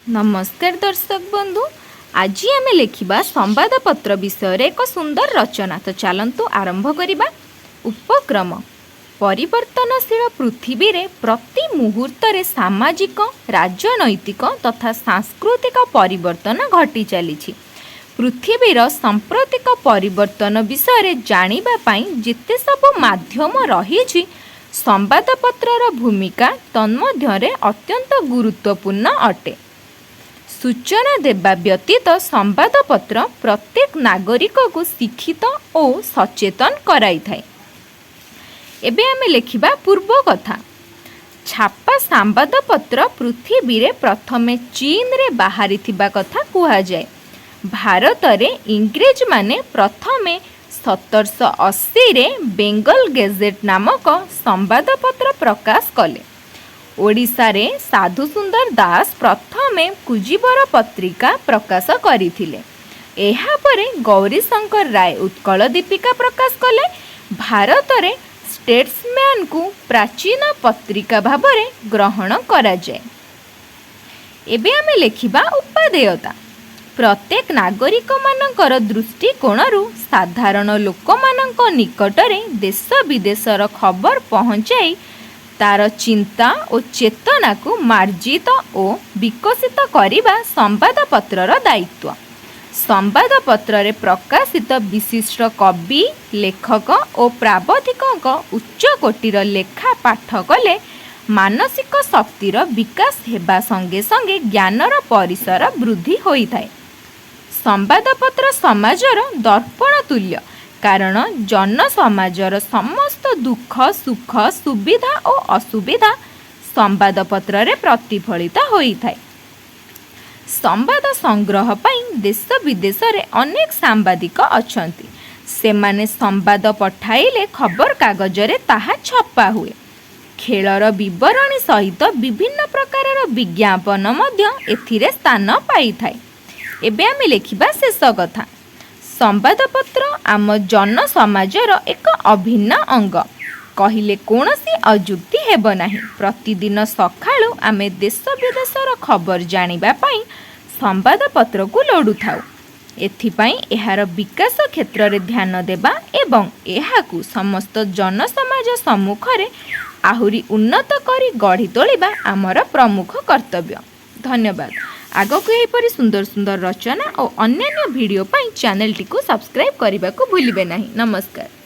ନମସ୍କାର ଦର୍ଶକ ବନ୍ଧୁ, ଆଜି ଆମେ ଲେଖିବା ସମ୍ବାଦପତ୍ର ବିଷୟରେ ଏକ ସୁନ୍ଦର ରଚନା। ତ ଚାଲନ୍ତୁ ଆରମ୍ଭ କରିବା। ଉପକ୍ରମ। ପରିବର୍ତ୍ତନଶୀଳ ପୃଥିବୀରେ ପ୍ରତି ମୁହୂର୍ତ୍ତରେ ସାମାଜିକ, ରାଜନୈତିକ ତଥା ସାଂସ୍କୃତିକ ପରିବର୍ତ୍ତନ ଘଟି ଚାଲିଛି। ପୃଥିବୀର ସାମ୍ପ୍ରତିକ ପରିବର୍ତ୍ତନ ବିଷୟରେ ଜାଣିବା ପାଇଁ ଯେତେ ସବୁ ମାଧ୍ୟମ ରହିଛି, ସମ୍ବାଦପତ୍ରର ଭୂମିକା ତନ୍ମଧ୍ୟରେ ଅତ୍ୟନ୍ତ ଗୁରୁତ୍ୱପୂର୍ଣ୍ଣ ଅଟେ। ସୂଚନା ଦେବା ବ୍ୟତୀତ ସମ୍ବାଦପତ୍ର ପ୍ରତ୍ୟେକ ନାଗରିକକୁ ଶିକ୍ଷିତ ଓ ସଚେତନ କରାଇଥାଏ। ଏବେ ଆମେ ଲେଖିବା ପୂର୍ବ କଥା। ଛାପା ସମ୍ବାଦପତ୍ର ପୃଥିବୀରେ ପ୍ରଥମେ ଚୀନରେ ବାହାରିଥିବା କଥା କୁହାଯାଏ। ଭାରତରେ ଇଂରେଜମାନେ ପ୍ରଥମେ 1780ରେ ବେଙ୍ଗଲ ଗେଜେଟ୍ ନାମକ ସମ୍ବାଦପତ୍ର ପ୍ରକାଶ କଲେ। ଓଡ଼ିଶାରେ ସାଧୁସୁନ୍ଦର ଦାସ ପ୍ରଥମେ କୁଜିବର ପତ୍ରିକା ପ୍ରକାଶ କରିଥିଲେ। ଏହାପରେ ଗୌରୀଶଙ୍କର ରାୟ ଉତ୍କଳ ଦୀପିକା ପ୍ରକାଶ କଲେ। ଭାରତରେ ଷ୍ଟେଟ୍ସମ୍ୟାନକୁ ପ୍ରାଚୀନ ପତ୍ରିକା ଭାବରେ ଗ୍ରହଣ କରାଯାଏ। ଏବେ ଆମେ ଲେଖିବା ଉପାଦେୟତା। ପ୍ରତ୍ୟେକ ନାଗରିକମାନଙ୍କର ଦୃଷ୍ଟିକୋଣରୁ ସାଧାରଣ ଲୋକମାନଙ୍କ ନିକଟରେ ଦେଶ ବିଦେଶର ଖବର ପହଞ୍ଚାଇ ତାର ଚିନ୍ତା ଓ ଚେତନାକୁ ମାର୍ଜିତ ଓ ବିକଶିତ କରିବା ସମ୍ବାଦପତ୍ରର ଦାୟିତ୍ୱ। ସମ୍ବାଦପତ୍ରରେ ପ୍ରକାଶିତ ବିଶିଷ୍ଟ କବି, ଲେଖକ ଓ ପ୍ରାବନ୍ଧିକଙ୍କ ଉଚ୍ଚକୋଟୀର ଲେଖା ପାଠ କଲେ ମାନସିକ ଶକ୍ତିର ବିକାଶ ହେବା ସଙ୍ଗେ ସଙ୍ଗେ ଜ୍ଞାନର ପରିସର ବୃଦ୍ଧି ହୋଇଥାଏ। ସମ୍ବାଦପତ୍ର ସମାଜର ଦର୍ପଣ ତୁଲ୍ୟ, କାରଣ ଜନସମାଜର ସମସ୍ତ ଦୁଃଖ ସୁଖ, ସୁବିଧା ଓ ଅସୁବିଧା ସମ୍ବାଦପତ୍ରରେ ପ୍ରତିଫଳିତ ହୋଇଥାଏ। ସମ୍ବାଦ ସଂଗ୍ରହ ପାଇଁ ଦେଶ ବିଦେଶରେ ଅନେକ ସାମ୍ବାଦିକ ଅଛନ୍ତି। ସେମାନେ ସମ୍ବାଦ ପଠାଇଲେ ଖବରକାଗଜରେ ତାହା ଛପା ହୁଏ। ଖେଳର ବିବରଣୀ ସହିତ ବିଭିନ୍ନ ପ୍ରକାରର ବିଜ୍ଞାପନ ମଧ୍ୟ ଏଥିରେ ସ୍ଥାନ ପାଇଥାଏ। ଏବେ ଆମେ ଲେଖିବା ଶେଷ କଥା। ସମ୍ବାଦପତ୍ର ଆମ ଜନସମାଜର ଏକ ଅଭିନ୍ନ ଅଙ୍ଗ କହିଲେ କୌଣସି ଅଯୁକ୍ତି ହେବ ନାହିଁ। ପ୍ରତିଦିନ ସକାଳୁ ଆମେ ଦେଶ ବିଦେଶର ଖବର ଜାଣିବା ପାଇଁ ସମ୍ବାଦପତ୍ରକୁ ଲୋଡ଼ୁଥାଉ। ଏଥିପାଇଁ ଏହାର ବିକାଶ କ୍ଷେତ୍ରରେ ଧ୍ୟାନ ଦେବା ଏବଂ ଏହାକୁ ସମସ୍ତ ଜନସମାଜ ସମ୍ମୁଖରେ ଆହୁରି ଉନ୍ନତ କରି ଗଢ଼ି ତୋଳିବା ଆମର ପ୍ରମୁଖ କର୍ତ୍ତବ୍ୟ। ଧନ୍ୟବାଦ। ଆଗକୁ ଏହିପରି ସୁନ୍ଦର ସୁନ୍ଦର ରଚନା ଓ ଅନ୍ୟାନ୍ୟ ଭିଡ଼ିଓ ପାଇଁ ଚ୍ୟାନେଲଟିକୁ ସବସ୍କ୍ରାଇବ୍ କରିବାକୁ ଭୁଲିବେ ନାହିଁ। ନମସ୍କାର।